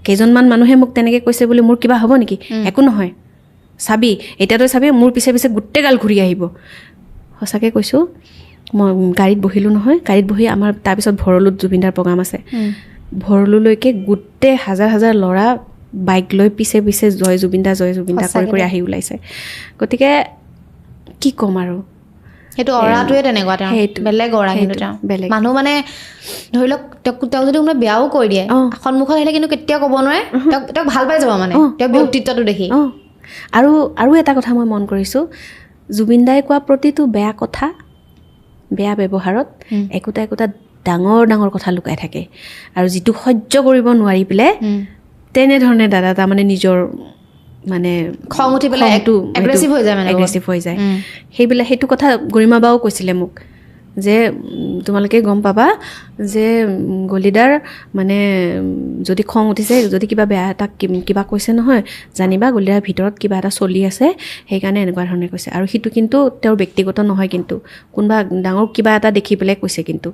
কেইজনমান মানুহে মোক তেনেকৈ কৈছে বুলি মোৰ কিবা হ'ব নেকি? একো নহয়, চাবি এতিয়া তই চাবি, মোৰ পিছে পিছে গোটেই গাল ঘূৰি আহিব। সঁচাকৈ কৈছোঁ, মই গাড়ীত বহিলোঁ নহয়, গাড়ীত বহি আমাৰ তাৰপিছত ভৰলুত জুবিনদাৰ প্ৰগ্ৰাম আছে, ভৰলুলৈকে গোটেই হাজাৰ হাজাৰ ল'ৰা বাইক লৈ পিছে পিছে জয় জুবিনদা জয় জুবিনদা কৰি কৰি আহি ওলাইছে। গতিকে কি ক'ম আৰু, সেইটো অৰাটোৱে তেনেকুৱা, তেওঁ বেলেগ অৰা। কিন্তু তেওঁ বেলেগ মানুহ, মানে ধৰি লওক তেওঁক যদি কোনোবাই বেয়াও কৰি দিয়ে সন্মুখত আহিলে কিন্তু কেতিয়াও ক'ব নোৱাৰে, তেওঁক ভাল পাই যাব মানে তেওঁৰ ব্যক্তিত্বটো দেখি। আৰু আৰু এটা কথা মই মন কৰিছোঁ, জুবিন দাই কোৱা প্ৰতিটো বেয়া কথা, বেয়া ব্যৱহাৰত একোটা একোটা ডাঙৰ ডাঙৰ কথা লুকাই থাকে, আৰু যিটো সহ্য কৰিব নোৱাৰি পেলাই তেনেধৰণে দাদা তাৰমানে নিজৰ মানে খং উঠি পেলাই এগ্ৰেছিভ হৈ যায়, মানে এগ্ৰেছিভ হৈ যায়। সেইবিলাক সেইটো কথা গৰিমা বাও কৈছিলে মোক যে তোমালোকে গম পাবা যে গলিদাৰ মানে যদি খং উঠিছে, যদি কিবা বেয়া এটা কিবা কৈছে নহয়, জানিবা গলিদাৰ ভিতৰত কিবা এটা চলি আছে, সেইকাৰণে এনেকুৱা ধৰণে কৈছে। আৰু সেইটো কিন্তু তেওঁৰ ব্যক্তিগত নহয়, কিন্তু কোনোবা ডাঙৰ কিবা এটা দেখি পেলাই কৈছে কিন্তু।